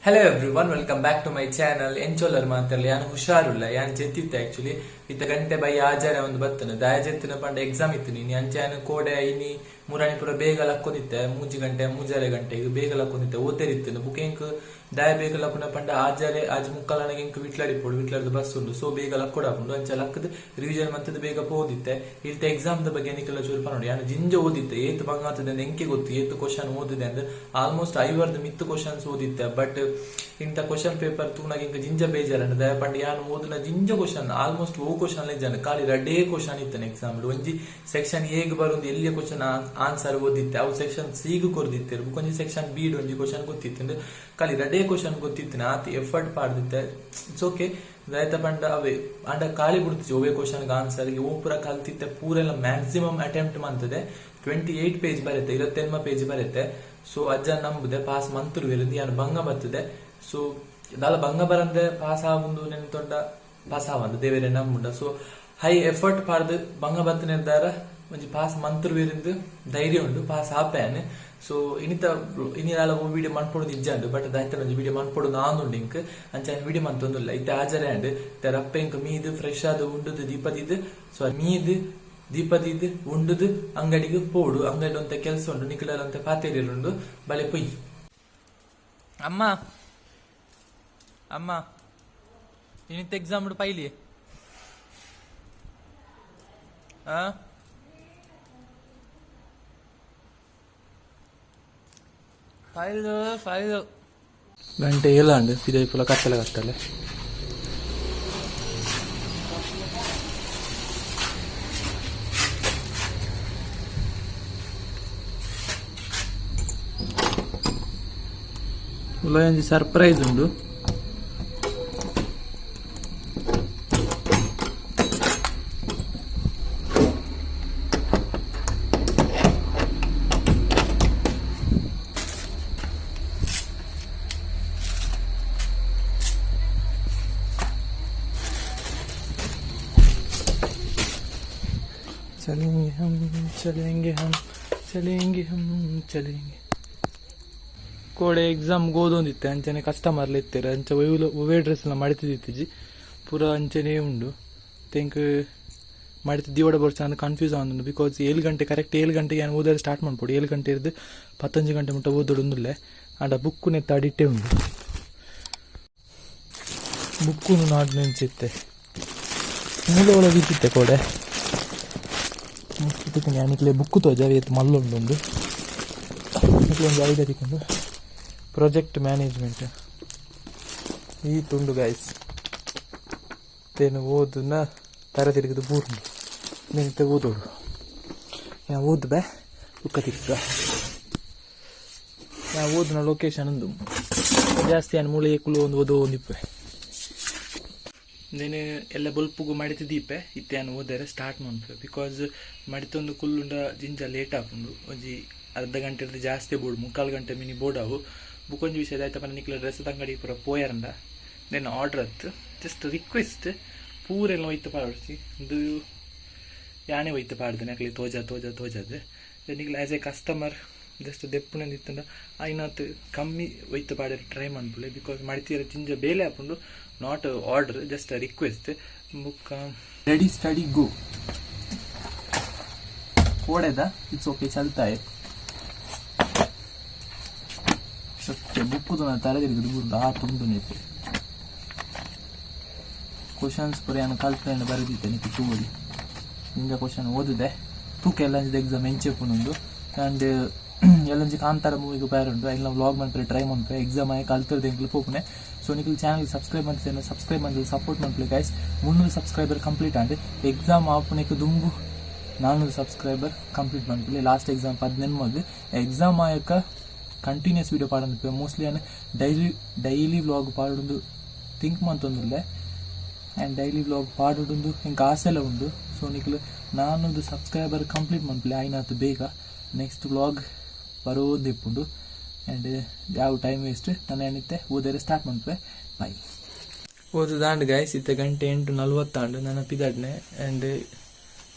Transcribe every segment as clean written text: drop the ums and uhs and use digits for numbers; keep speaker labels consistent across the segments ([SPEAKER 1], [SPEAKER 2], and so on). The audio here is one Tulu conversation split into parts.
[SPEAKER 1] Hello everyone, welcome back to my channel. ಎಂಚೊಲ್ಲರ್ ಮಾತೆರ್ಲ? ಯಾನ್ ಹುಷಾರುಲ್ಲ. ಯಾನ್ ಜೆತ್ತಿತ್ತೆ ಆಕ್ಚುಲಿ. ಇತ್ತೆ ಗಂಟೆ ಬೈ ಆಜಾರೆ ಒಂದು ಬತ್ತನ. ದಾಯ ಜೆತ್ತಿನ ಪಂಡ ಎಕ್ಸಾಮ್ ಇತ್ತು ನೀನಿ. ಅಂಚೆ ಯಾನ್ ಕೋಡೆ ಇನಿ ಮುರಾಣಿ ಪೂರ ಬೇಗ ಲಕ್ಕೊಂದಿತ್ತೆ. 3 ಗಂಟೆ, ಮೂಜರೆ ಗಂಟೆಗೆ ಬೇಗ ಲಕ್ಕೊಂದಿತ್ತೆ. ಓತೆರಿತ್ತು ಬುಕ್ ಎಂಕ್. ದಾಯ ಬೇಗ ಲಕ್ಕುನ ಪಂಡ ಆಜಾರೆ ಆಜಿ ಮುಕ್ಕಾಲನಗೆ ಎಂಕ್ ವಿಟ್ಲಾಡಿ ಪೋಡು. ವಿಟ್ಲಾಡ್ದು ಬಸ್ ಉಂಡು. ಸೊ ಬೇಗ ಲಕ್ಕೊಡಾಪುಂಡು. ಅಂಚ ಲಕ್ಕದ್ ರಿವಿಷನ್ ಮಂತದ ಬೇಗ ಪೋದಿತ್ತೆ. ಇಲ್ತ ಎಕ್ಸಾಮ್ ದ ಬಗ್ಗೆ ನಿಕಲ ಚೂರು ಪನೊಡು. ಯಾನ್ ಜಿಂಜ ಓದಿತ್ತೆ. ಏತ್ ಬಂಗಾತದೆ ಎಂಕೆ ಗೊತ್ತು. ಏತ್ ಕ್ವಶನ್ ಓದಿದೆ ಅಂದ್ ಆಲ್ಮೋಸ್ಟ್ 50ರ್ದ್ ಮಿತ್ತು ಕ್ವಶನ್ಸ್ ಓದಿತ್ತೆ. ಬಟ್ ಇಂತ ಕ್ವಶನ್ ಪೇಪರ್ ತೂನಾಗ ಇಂಕ ಜಿಂಜ ಬೇಜಾರಂಡ. ದಯ ಪಂಡ ಯಾನ್ ಓದುನ ಜಿಂಜ ಕ್ವಶನ್ ಆಲ್ಮೋಸ್ಟ್ ಓ ಕ್ವಶನ್ ಇಜ್ಜಂಡ. ಖಾಲಿ ರಡ್ಡೇ ಕ್ವಶನ್ ಇತ್ತನೆ ಎಕ್ಸಾಮ್. ಒಂಜಿ ಸೆಕ್ಷನ್ ಎಗ್ ಬರುಂದು ಎಲ್ಲಿಯ ಕ್ವಶನ್ ಆನ್ಸರ್ ಓದಿತ್ತೆ. ಅವು ಸೆಕ್ಷನ್ ಸಿ ಗ್ ಕೊರ್ದಿತ್ತೆರ್. ಬುಕೊಂಜಿ ಸೆಕ್ಷನ್ ಬಿ ಒಂಜಿ ಕ್ವಶನ್ ಗೊತ್ತಿತ್ತು. ಖಾಲಿ ರಡ್ಡೇ ಕ್ವಶನ್ ಗೊತ್ತಿತ್ತು. ಆತ್ ಎಫರ್ಟ್ ಪಾಡ್ದಿತ್ತೆ. It's okay. ದಾಯ್ತ ಪಂಡ ಅವೇ ಅಂಡ ಖಾಲಿ ಬಿಡ್ತಿச்சு. ಒವೇ ಕ್ವಶನ್ ಆನ್ಸರ್ ಓ ಪೂರ ಕಲ್ತಿತ್ತೆ. ಪೂರೆಲ್ಲ ಮ್ಯಾಕ್ಸಿಮಮ್ ಅಟೆಂಪ್ಟ್ ಮಂತದೆ. 28 ಪೇಜ್ ಬರುತ್ತೆ, 28 ಪೇಜ್ ಬರುತ್ತೆ. ಸೊ ಅಜ್ಜ ನಂಬುದೆ ಪಾಸ್ ಮಂತುರು ಯಾನು ಬಂಗ ಬರ್ತದೆ. ಸೊ ದಾಲ ಬಂಗ ಬರಂದೆ ಪಾಸ್ ಆಗುಂದು ನೆನ್ತೊಂಡ ಪಾಸ್ ಆವಂದು ದೇವೇರೆ ನಂಬುಂಡ. ಸೊ ಹೈ ಎಫರ್ಟ್ ಪಾಡ್ದು ಬಂಗ ಬತ್ತನೆದ್ದಾರ ಒಂಜಿ ಪಾಸ್ ಮಂತುರು ಧೈರ್ಯ ಉಂಡು, ಪಾಸ್ ಆಪೇನೆ. ಸೊ ಇನಿತ ಇನಿ ದಾಲ ವಿಡಿಯೋ ಮನ್ಪೊಡು ಇಜ್ಜಂಡು. ಬಟ್ ದಾಯ್ತ ಒಂಜಿ ವಿಡಿಯೋ ಮನ್ಪೊಡು ನಾನುಂಡು ಇಂಕ್. ಅಂಚ ವಿಡಿಯೋ ಮಂತೊಂದುಲ್ಲ. ಇತ್ತೆ ಆಜರೆ ಅಂಡ್ ಇತ್ತೆ ರಪ್ಪೆ ಇಂಕ್ ಮೀದ್ ಫ್ರೆಶ್ ಆದ್ ಉಂಡುದು ದೀಪದಿದ್, ಸೊ ಮೀದ್ ದೀಪದಿದ್ ಉಂಡುದು ಅಂಗಡಿಗೆ ಪೋಡು. ಅಂಗಡಿ ಒಂತೆ ಕೆಲಸ ಉಂಡು, ನಿಕುಲ ಒಂತೆ ಪಾತೆರಿರುಂಡು. ಬಲೆ ಪೊಯ್. ಅಮ್ಮ, ಅಮ್ಮ, ಇನಿತ ಎಕ್ಸಾಮ್ ಪೈಲಿ ಆ ಫೈಲ್ ಫೈಲ್. ಗಂಟೆ ಏಳಾಂಡು. ಪಿದೈ ಪುಲ ಕತ್ತಲೆ ಕತ್ತಲೆ. ಒಂಜಿ ಸರ್ಪ್ರೈಸ್ ಉಂಡು. चलेंगे हम, चलेंगे हम, चलेंगे हम, चलेंगे. ಕೋಡೆ ಎಕ್ಸಾಮ್ ಓದೊಂದಿತ್ತೆ. ಅಂಚನೆ ಕಸ್ಟಮರ್ಲ ಇತ್ತೆರ್. ಅಂಚ ಒವ್ವೆ ಡ್ರೆಸ್ ಎಲ್ಲ ಮಡಿತಿದ್ದಿತ್ತಿಜಿ. ಪೂರ ಅಂಚನೆ ಉಂಡು. ತೆಂಕ್ ಮಡಿತು ದೀವಡ ಬರ್ಚ ಕನ್ಫ್ಯೂಸ್ ಆವೊಂದುಂಡು. Because 7 ಗಂಟೆ, ಕರೆಕ್ಟ್ 7 ಗಂಟೆಗೆ ಯಾನ್ ಓದರೆ ಸ್ಟಾರ್ಟ್ ಮನ್ಪೊಡು. 7 ಗಂಟೆ ಇರ್ದು 10 ಗಂಟೆ ಮುಟ್ಟ ಓದೊಡು ಉಂದುಲ್ಲೆ. ಆಂಡ ಬುಕ್ಕು ನೆತ್ತ ಅಡಿಟ್ಟೆ ಉಂಡು. ಬುಕ್ಕುನು ನಾಡ್ ನೆಂಚಿತ್ತೆ. ಮೂಲೆ ಒಳಗೆ ಇತ್ತಿತ್ತೆ ಕೋಡೆ. ನಿಕ್ಲೆ ಬುಕ್ಕು ತೋಜಾವೆ ಏತ್ ಮಲ್ಲ ಉಂಡು. ನಿಕ್ಲೆ ಒಂಜಿ ಐಡಿಯಾ ತಿಕ್ಕೊಂಡು. ಪ್ರಾಜೆಕ್ಟ್ ಮ್ಯಾನೇಜ್ಮೆಂಟ್ ಈ ತುಂಡು ಗಾಯ್ಸ್. ತೇನು ಓದುನ ತರ ತಿರುಗಿದು ಬೂರುಂಡು. ನೆನಿತೆ ಓದೋಡು. ಯಾ ಓದು ಬೇ ಬುಕ್ಕ ತಿಕ್ಕ. ಯಾ ಓದುನ ಲೊಕೇಶನ್ ಉಂದು. ಜಾಸ್ತಿ ಯಾನ್ ಮೂಲೆ ಕುಲು ಒಂದು ಓದೋ ಒಂದಿಪ್ಪೆ. ನೇನು ಎಲ್ಲ ಬೊಲ್ಪುಗು ಮಡಿತು ದೀಪೆ. ಇತ್ತೆ ಯಾನ್ ಓದರೆ ಸ್ಟಾರ್ಟ್ ಮನ್ಪೆ. Because ಮಡಿತೊಂದು ಕುಲ್ಲುಂಡ ಜಿಂಜ ಲೇಟ್ ಆಪುಂಡು. ಒಂಜಿ ಅರ್ಧ ಗಂಟೆ ಜಾಸ್ತಿ ಬೋಡು, ಮುಕ್ಕಾಲು ಗಂಟೆ ಮಿನಿ ಬೋಡಾವು. ಬುಕ್ಕೊಂಜಿ ವಿಷಯ ಆಯ್ತಪ್ಪ, ನಿಕ್ಲ ಡ್ರೆಸ್ ಅಂಗಡಿ ಪೂರ ಪೋಯರಂಡ then order ಅತ್ತು ಜಸ್ಟ್ ರಿಕ್ವೆಸ್ಟ್. ಪೂರೆಲ್ಲ ಒಯ್ತು ಪಾಡೊಡ್ಚಿ. ಇದು ಯಾನೇ ಒಯ್ತು ಪಾಡ್ದೆ ಅಕ್ಲೆ ತೋಜ ತೋಜ ತೋಜಾದ್. ನಿಕ್ಲೆ ಆ್ಯಸ್ ಎ ಕಸ್ಟಮರ್ ಜಸ್ಟ್ ದೆಪ್ಪುನ ಇತ್ತಂಡ ಆಯ್ನಾತ್ ಕಮ್ಮಿ ಒಯ್ತು ಪಾಡೆರೆ ಟ್ರೈ ಮನ್ಪುಲೆ. Because ಮಡಿತೀರ ಜಿಂಜ ಬೇಲೆ ಆಪುಂಡು. Not order, just request. ಬುಕ್ಕ ರೆಡಿ ಸ್ಟಡಿ ಗೋ ಕೋಡೆದ. It's okay, ಚಲ್ತಾ. ಸತ್ಯ ಬುಕ್ಕುದು ತಲೆ ತಿರುಗುದು ಬುರ್ದು ಆ ತುಂಡು ನೆಟ್ಟು. ಕ್ವಶನ್ಸ್ ಪೂರ ಯಾನ್ ಕಲ್ತ್ಕೊಂಡು ಬರೆದಿದ್ದೆ. ನಿಕ್ ತೂವೊಲಿ. ನಿಂಜ ಕ್ವಶನ್ ಓದಿದೆ. ತೂಕ ಎಲ್ಲಂಜಿದ ಎಕ್ಸಾಮ್ ಎಂಚೆಪುನುಂದು. ಆ್ಯಂಡ್ ಎಲ್ಲಂಜಿ ಕಾಂತಾರ ಮೂವಿಗೆ ಉಂಟು. ಐಲ್ನ ವ್ಲಾಗ್ ಮನ್ಪರೆ ಟ್ರೈ ಮನ್ಪೆ. ಎಕ್ಸಾಮ್ ಆಯ್ ಕಲ್ತರ್ದು ಎಂಕ್ಲು ಪೋಪುನೆ. ಸೊ ನಿಕ್ಲು ಚಾನಲ್ ಸಬ್ಸ್ಕ್ರೈಬ್ ಮಂತಿನ ಸಬ್ಸ್ಕ್ರೈಬ್ ಮಂತ್ ಸಪೋರ್ಟ್ ಮನ್ಪುಲೆ ಗೈಸ್. 300 ಸಬ್ಸ್ಕ್ರೈಬರ್ ಕಂಪ್ಲೀಟ್ ಆಂಡ್. ಎಕ್ಸಾಮ್ ಆಪುನೆಕ್ ದುಂಬು 400 ಸಬ್ಸ್ಕ್ರೈಬರ್ ಕಂಪ್ಲೀಟ್ ಮನ್ಪುಲೆ. ಲಾಸ್ಟ್ ಎಕ್ಸಾಮ್ 18ಗ್ ಎಕ್ಸಾಮ್ ಆಯಕ ಕಂಟಿನ್ಯೂಸ್ ವೀಡಿಯೋ ಪಾಡೊಂದು. ಮೋಸ್ಟ್ಲಿ ಯಾನ್ ಡೈಲಿ ಡೈಲಿ ವ್ಲಾಗ್ ಪಾಡೊಂದು ಥಿಂಕ್ ಮಂತೊಂದುಲ್ಲೆ. ಆ್ಯಂಡ್ ಡೈಲಿ ವ್ಲಾಗ್ ಪಾಡೊಂದು ಎಂಕ್ ಆಸೆಲ ಉಂಡು. ಸೊ ನಿಕ್ಲು 400 ಸಬ್ಸ್ಕ್ರೈಬರ್ ಕಂಪ್ಲೀಟ್ ಮನ್ಪುಲೆ ಆಯ್ನಾತ್ ಬೇಗ. ನೆಕ್ಸ್ಟ್ ವ್ಲಾಗ್ ಬರೋದು ಇಪ್ಪುಂಡು. ಆ್ಯಂಡ್ ಯಾವ ಟೈಮ್ ವೇಸ್ಟ್. ನಾನು ಏನಿತ್ತೆ ಓದರೆ ಸ್ಟಾರ್ಟ್ ಮನ್ಪೆ. ಬಾಯ್. ಓದುದಾಂಡ್ ಗೈಸ್. ಇತ್ತೆ ಗಂಟೆ 8:40 ಆಂಡ್. ನನ್ನ ಪಿದಡ್ನೆ. ಆ್ಯಂಡ್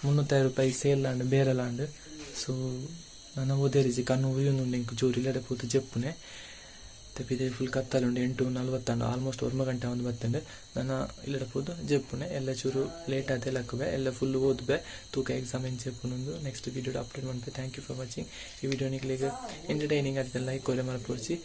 [SPEAKER 1] 350 ರೂಪಾಯಿ ಸೇಲ್ ಆಂಡ್, ಬೇರೆಲ್ಲ ಆಂಡ್. ಸೊ ನನ್ನ ಓದೇರಿಜಿ. ಕಣ್ಣು ಉಯ್ಯೊಂದುಂಡು ಎಂಕ್ ಜೋರು. ಇಲ್ಲಡೆ ಪೂತ ಜೆಪ್ಪುನೆ. ಪಿದಯಿ ಫುಲ್ ಕತ್ತಲುಂಡು 8:40 ಆಲ್ಮೋಸ್ಟ್ 9 ಗಂಟೆ ಒಂದು ಬತ್ತುಂಡು. ನನ ಇಲ್ಲಡ ಪೋದು ಜೆಪ್ಪುನೆ ಎಲ್ಲ ಚೂರು ಲೇಟ್ ಆದ್ ಲಕ್ಕುವೆ ಎಲ್ಲ ಫುಲ್ ಓದುವೆ ತೂಕ ಎಕ್ಸಾಮ್ ಎಂಚ ಇಪ್ಪುಂಡು ನೆಕ್ಸ್ಟ್ ವಿಡಿಯೋ ಅಪ್ಡೇಟ್ ಮನ್ಪೆ. Thank you for watching. ಈ ವಿಡಿಯೋ ನಿಕ್ಲೆಗ್ ಎಂಟರ್ಟೈನಿಂಗ್ ಆದಿತ್ತ್ಂಡ ಲೈಕ್ ಕೊರೆ ಮಲ್ಪೊಡ್ಚಿ.